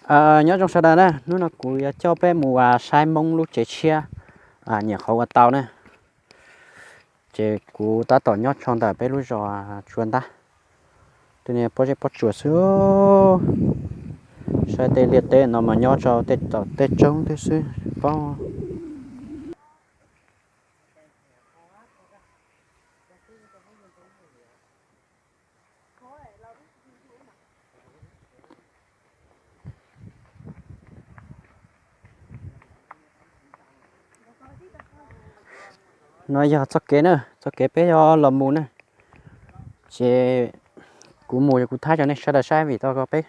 Nyob zoo sawv daws na, hnub no kuv yuav coj peb mus saib Hmoob lub tsev tshiab nyiam qhov ua tau na. Ces kuv tab tom nyob tso ntawm peb lub zos tsua ntab, tej niag pob zeb pob tsuas xwb. Saib tej liaj teb no mas nyob rau tej tom tej roob thiab xwb paub. No yog txoj kev na, txoj kev peb yuav los mus na. Ces kuv mus kuv thaij rau nej sawv daws saib vim tau ko peb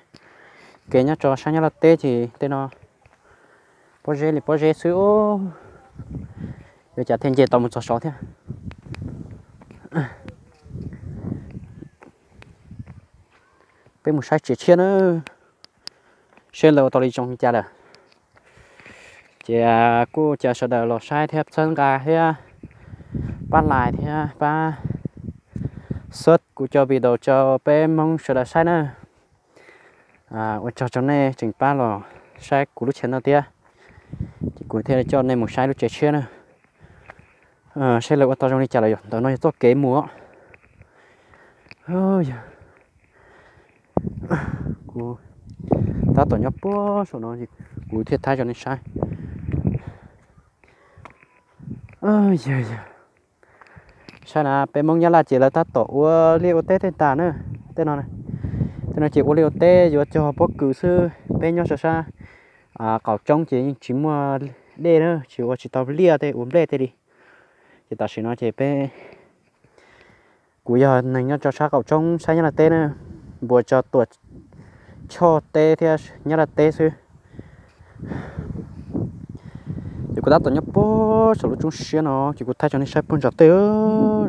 kev nyob rau sab Nyab Laj teb ces tej no pob zeb li pob zeb xwb. Yuav cas thiaj nce tau mus txog saud thiab. Peb mus saib tsev tshiab na, seb lawv ua tau li zoo li cas lawm. Ces kuj caw sawv daws los saib thiab txhawb nqa thiab pab like thiab pab sub kuv cov video rau peb Hmoob sawv daws saib na. Ua tsaug rau nej tseem pab los saib kuv lub channel thiab. Ces kuv thiaj coj nej mus saib lub tsev tshiab na. Seb lawv ua tau zoo li cas lawm. Yog ntawm no yog txoj kev mus. Kuv tab tom nyob puag saum no, kuv thiaj thaij rau nej saib. Yog, saib na, peb Hmoob Nyab Laj ces lawv tab tom ua liaj ua teb tej tas na. Tej no, tej no ces ua liaj ua teb yuav cog pob kws xwb. Peb nyob sab sab qaum roob ces yeej tsis muaj dej na, tsis ua tsis tau liaj tej ua nplej tej li. Ces tam sim no ces peb, kuv yog neeg nyob rau sab qaum roob sab Nyab Laj teb na, npuas tso tuam tshoj teb thiab Nyab Laj teb xwb. Ces kuv tab tom nyob puag saum lub roob siab no ces kuv thaij rau nej saib puag nram tej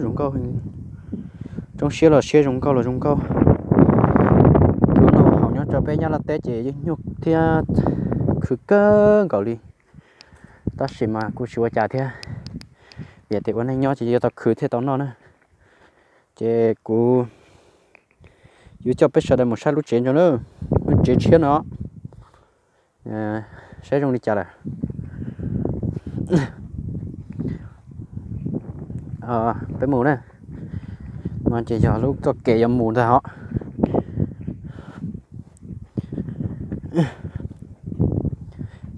zoo nkauj. Roob siab los siab zoo nkauj los zoo nkauj. Lub no haum nyob rau peb Nyab Laj teb ces yeej nyuaj thiab khwv kawg nkaus li. Tab sis mas kuj tsis ua cas thiab, vim tias ua neej nyob ces yuav tau khwv thiaj tau noj na. Ces kuv yuav coj peb sawv daws mus saib lub tsev ntso na, lub tsev tshiab no saib zoo li cas lawm. Peb mus na. No ces yog lub txoj kev yuav mus ntag os.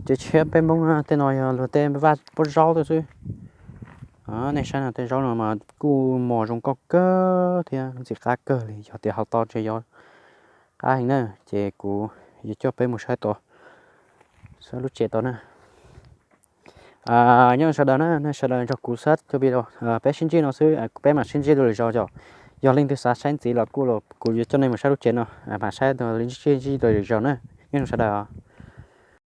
Tsev tshiab peb Hmoob tej no yog luag tej vaj pob zaub xwb. Nej saib no tej zaub no mas kuj mos zoo nkauj kawg thiab ntxim qab kawg li, yog tias hau tau ces yuav qab heev na. Ces kuv yuav coj peb mus saib tod, saib lub tsev tod na. Nyob sawv daws na, nej sawv daws nrog kuv saib cov video, peb sib ntsib no xwb, peb mam sib ntsib dua lwm zaus os. Yog leej twg xav saib ntxiv los kuj los kuv yuav coj nej mus saib lub tsev no, mam saib sib ntsib dua lwm zaus na. Nyob zoo sawv daws.